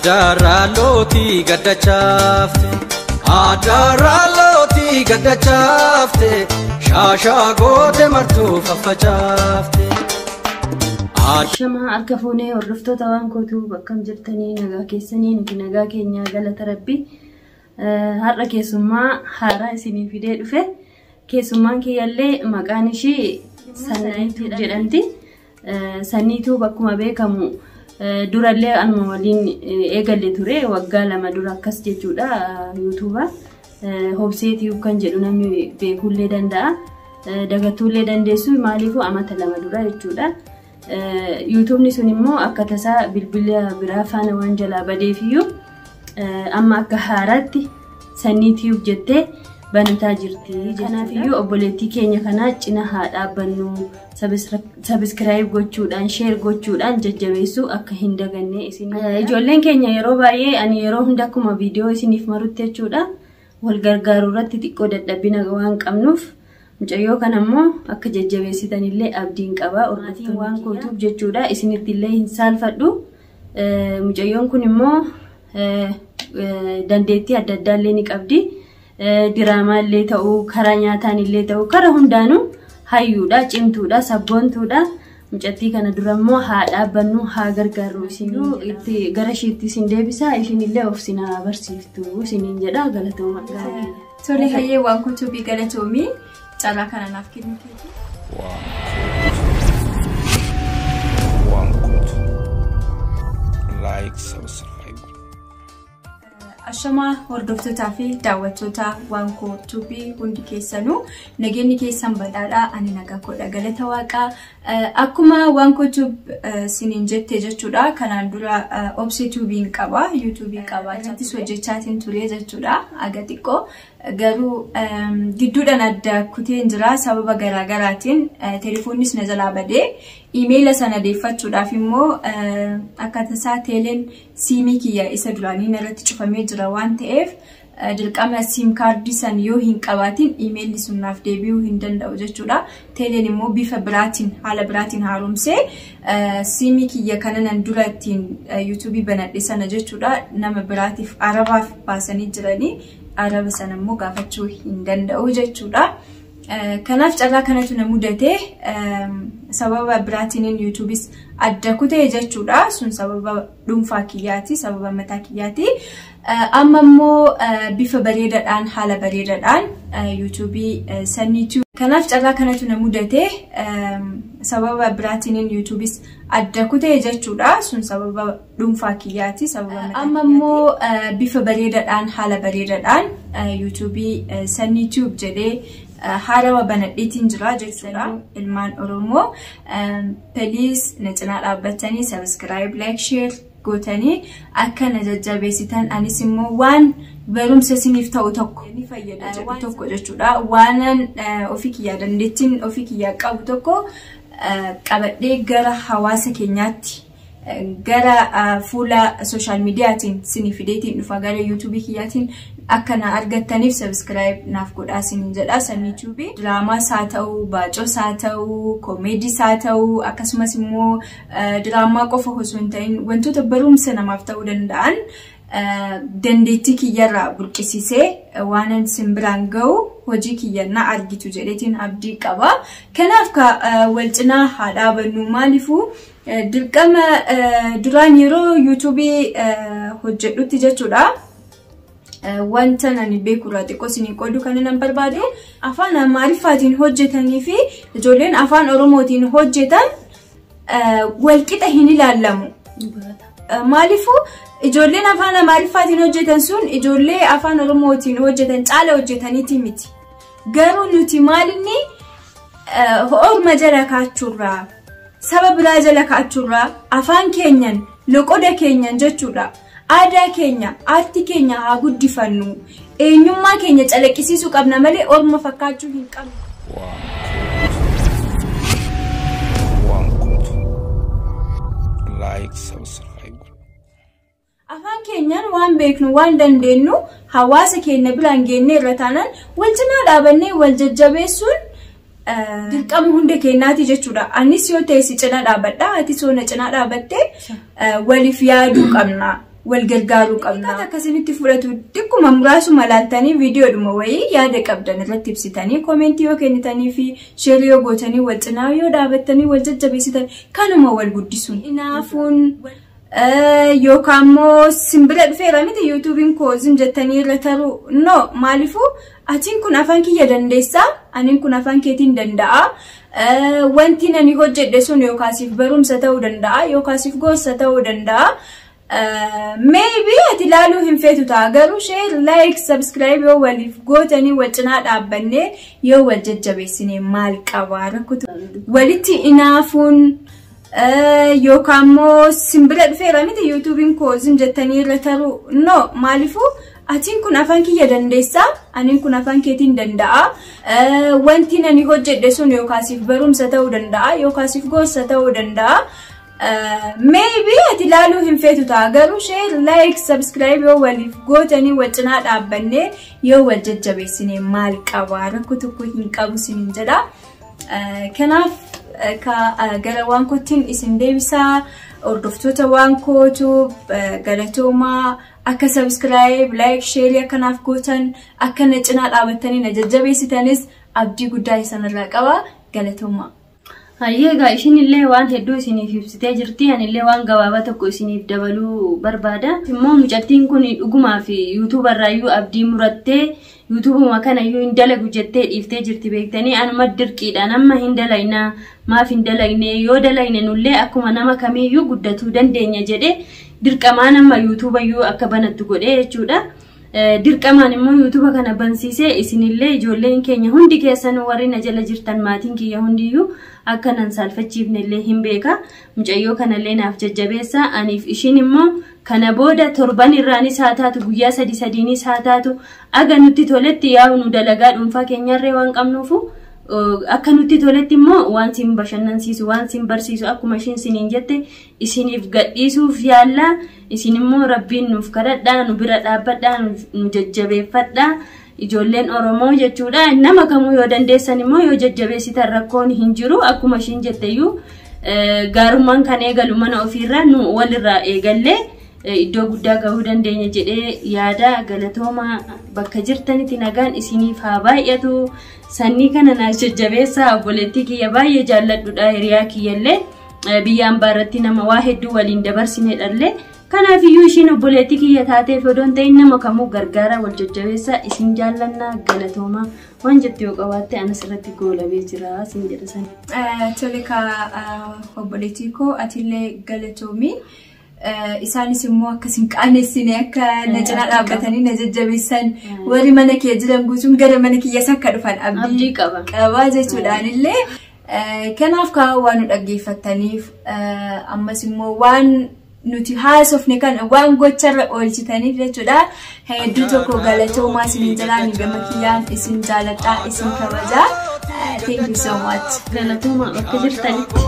Adarraa lootii gaddachaafte, adarraa lootii gaddachaafte, shaashaa goote martuu faffacaafte. Shamaa harka fuunee hordoftoota waan kootuu bakkam jirtanii nagaa keessanii nuti nagaa keenyaa galata rabbi. Har'a keessummaa haaraa isinii fidee dhufe. Keessummaan kiyyallee maqaan ishii Sanniituu jedhamti. Sanniituu bakkuma beekamu durallee anuma waliin eegalle ture waggaa 2 dura akkas jechuudha yuutuuba. Hobseetii kan jedhu namni beekuullee danda'a. Dagattuullee dandeessu maaliifuu amata 2 dura jechuudha. Yuutuubni sun immoo akka tasaa bilbila biraa faana waan jalaa badeefiyyuu amma akka haaraatti Sanniitiyuub jettee banataa jirti. Kanaafiyyuu obboleettii keenya kanaa cina haa dhaabbannu, sabiskiraayib gochuudhaan, sheer gochuudhaan jajjabeessuu akka hin daganne isin. Ijoolleen keenya yeroo baay'ee ani yeroo hunda akkuma viidiyoo isiniif marutti jechuudha wal gargaaruu irratti xiqqoo dadhabina waan qabnuuf mucayyoo kana immoo akka jajjabeessitanillee abdiin qaba. Maatiin waan kootuuf jechuudha isinitti illee hin saalfadhu. Mucayyoon kun immoo dandeettii adda addaa illee ni qabdi. Diraamaa illee ta'uu, karaa nyaataan illee ta'uu, karaa hundaanuu hayyuudha, cimtuudha, sabboontuudha. Mucattii kana dura immoo haa dhaabbannu, haa gargaarru isinuu itti gara ishiitti isin deebisa, ishiin illee of isin haa barsiiftu isiniin jedha. Galatooma. Tole hayyee waan kutubii galatoomii carraa kana naaf kennu keeti. Waan kutu like subscribe. Ashamaa hordoftootaa fi daawwattoota waan kutubii hundi keessanuu nageenyi keessan badhaadhaa ani nagaa koodha galata waaqaa. Akkuma waan kutub siniin jette jechuudha kanaan dura obsee tuubiin qaba yuutuubii qaba irrattis hojjechaatiin ture jechuudha aga xiqqoo garuu gidduudhaan adda kuteen jira sababa garaagaraatiin telefoonnis na jalaa badee iimeela sana deeffachuudhaaf immoo akka tasaa teeleen siimii kiyya isa duraanii irratti cufamee jira waan ta'eef dirqama siim kaardii san yoo hin qabaatin iimeelli sun naaf deebi'uu hin danda'u jechuudha. Teeleen immoo bifa biraatiin haala biraatiin haaromsee siimii kiyya kana nan dura ittiin yuutuubii banadhe sana jechuudha nama biraatiif arabaaf baasanii jiranii araba sana immoo gaafachuu hin danda'u jechuudha. Kanaaf carraa kanatu na mudate sababa biraatiin yuutuubis adda kutee jechuudha. Sun sababa dhuunfaa kiyyaati, sababa mataa kiyyaati. Amma immoo bifa bareedaadhaan haala bareedaadhaan yuutuubii Sanniituu. Kanaaf carraa kanatu na mudate sababa biraatiin yuutuubis adda kutee jechuudha. Sun sababa dhuunfaa kiyyaati, sababa mataa. Amma immoo bifa bareedaadhaan haala bareedaadhaan yuutuubii Sanniituub jedhee haarawa banadheetiin jira jechuudha. Ilmaan Oromoo please na cinaa dhaabbatanii subscribe, like, share gootanii akka na jajjabeessitan anis immoo waan barumsa isiniif ta'u tokko ni fayyada jedhu tokko jechuudha. Waanan ofii kiyyaa dandeettiin ofii kiyyaa qabu tokko qabadhee gara hawaasa keenyaatti gara fuula sooshaal miidiyaatiin isinii fideetiin dhufa gara yuutuubii kiyyaatiin akka na argattaniif subscribe naaf godhaa isiniin jedha. Sanniituubii diraamaas haa ta'u, baacoos haa ta'u, koomeediis haa ta'u, akkasumas immoo diraamaa qofa osoo hin ta'in wantoota barumsa namaaf ta'uu danda'an dandeettii kiyyarraa burqisiisee waan isin biraan ga'u hojii kiyya na argitu jedheetiin abdii qaba. Kanaaf wal cinaa haa dhaabannu maaliifuu dirqama duraan yeroo yuutuubii hojjedhutti jechuudha. Wanta ani beekurraa xiqqoo isinii qooduu kan nan barbaadu afaan Amaariffaatiin hojjetanii fi ijoolleen afaan Oromootiin hojjetan walqixa hin ilaallamu. Maaliifuu ijoolleen afaan Amaariffaatiin hojjetan sun ijoollee afaan Oromootiin hojjetan caala hojjetaniiti miti. Garuu nuti maalinni orma jala kaachuurraa saba biraa jala kaachuurraa afaan keenyan loqoda keenyan jechuudha. Aadaa keenya, aartii keenya haa guddifannu. Eenyummaa keenya calaqqisiisuu qabna malee orma fakkaachuu hin qabnu. Waan kutu like subscribe. Afaan keenyaan waan beeknu waan dandeenyu hawaasa keenya biraan geennee irra taanaan wal cinaa dhaabannee wal jajjabeessuun dirqama hunda keenyaati jechuudha. Anis yoo ta'e si cinaa dhaabbadha, atis yoo na cinaa dhaabbatte waliif yaaduu qabna. Wal gargaaruu qabna. Akkasinitti fudhatu xiqquma muraasuma laaltanii viidiyoodhuma wayii yaada qabdan irratti ibsitanii koomentii yoo kennitanii fi sheerii yoo gootanii wal cinaa yoo dhaabattanii wal jajjabeessitan kanuma wal guddisuun. Inaafuun yookaan immoo simbira dhufeera miti yuutuubiin koo zim jettanii irra taruu no maaliifuu atiin kun afaan kiyya dandeessaa aniin kun afaan keetiin danda'a. Wanti ani hojjedhe sun yookaasiif barumsa ta'uu danda'a yookaasiif gorsa ta'uu danda'a. Maybe ati ilaaluu hin feetu ta'a garuu share like subscribe yoo waliif gootanii wal cinaa dhaabbannee yoo wal jajjabeessine maal qabaa rakkutu walitti inaafuun yookaan immoo simbira dhufeera miti yuutuubiin koo zim jettanii irra taruu no maaliifuu atiin kun afaan kiyya dandeessaa aniin kun afaan keetiin danda'a. Wanti ani hojjedhe sun yookaasiif barumsa ta'uu danda'a yookaasiif gorsa ta'uu danda'a. Maybe ati ilaaluu hin feetu ta'a garuu share like subscribe yoo waliif gootanii wal cinaa dhaabbannee yoo wal jajjabeessine maal qabaa rakkoo tokko hin qabu isiniin jedha. Kanaaf gara waan kootiin isin deebisaa hordoftoota waan kootu galatoomaa akka subscribe like share akkanaaf gootan akka na cinaa dhaabattanii na jajjabeessitanis abdii guddaa isinirraa qaba galatoomaa. Hayyee egaa ishiin waan hedduu isiniif ibsitee jirti. Anillee waan gabaabaa tokko isiniif dabaluu barbaada. Immoo mucattiin kun dhugumaa fi yuutuubarraayyuu abdii murattee yuutuubuma kanayyuu hin dalagu jettee dhiiftee jirti beektanii anuma dirqiidhaan amma hin dalagnaa maaf hin dalagne yoo dalagne nullee akkuma nama kamiiyyuu guddatuu dandeenya jedhee dirqamaan amma yuutuubayyuu akka banattu godhee jechuudha. Dirqamaan immoo yuutuuba kana bansiisee isinillee ijoolleen keenya hundi keessan warri na jala jirtan maatiin kiyya hundiyyuu akka nan saalfachiifne illee hin beeka. Mucayyoo kanallee naaf jajjabeessa. Aniif ishiin immoo kana booda torban irraanis haa taatu guyyaa sadi sadiinis haa taatu aga nutti toletti yaa'u nu dalagaa dhuunfaa keenyarree waan qabnuufu akka nutti toletti immoo waan sin bashannansiisu waan sin barsiisu akkuma ishiin siniin jette isiniif gadhiisuuf yaalla. Isin immoo rabbiin nuuf kadhadhaa nu bira dhaabbadhaa nu jajjabeeffadhaa ijoolleen Oromoo jechuudha. Nama kamuu yoo dandeessan immoo yoo jajjabeessitan rakkoon hin jiru akkuma ishiin jetteyyuu gaarummaan kan eegalu mana ofiirraa nu walirraa eegallee iddoo guddaa gahuu dandeenya jedhee yaada. Galatooma bakka jirtanitti nagaan isiniif haa baay'atu. Sannii kana naaf jajjabeessaa obboleettii kiyya baay'ee jaalladhudha hiriyaa kiyyallee biyya ambaarratti nama waa hedduu waliin dabarsinedhallee. Kanaafiyyuu ishiin obboleettii kiyya taateef odoo hin ta'in nama kamuu gargaara wal jajjabeessaa isin jaallannaa galatooma waan jettu yoo qabaatte anas irratti goolabee jira sin jedha sana. Tole ka obboleettii koo atillee galatoomi. Isaanis immoo akkas hin qaanessine akka na cinaa dhaabbatanii na jajjabeessan warri mana kee jiran guutuun gara mana kiyyaas akka dhufan abdii qaba jechuudhaanillee. Kanaaf kaa waan nu dhaggeeffattaniif ammas immoo waan nuti haasofne kan waan gocharra oolchitaniif jechuudha. Hedduu tokko galatoomaa isiniin jalaa gama kiyyaan isin jaaladhaa isin kabajaa. Thank you so much. Galatoomaa bakka jirtanitti.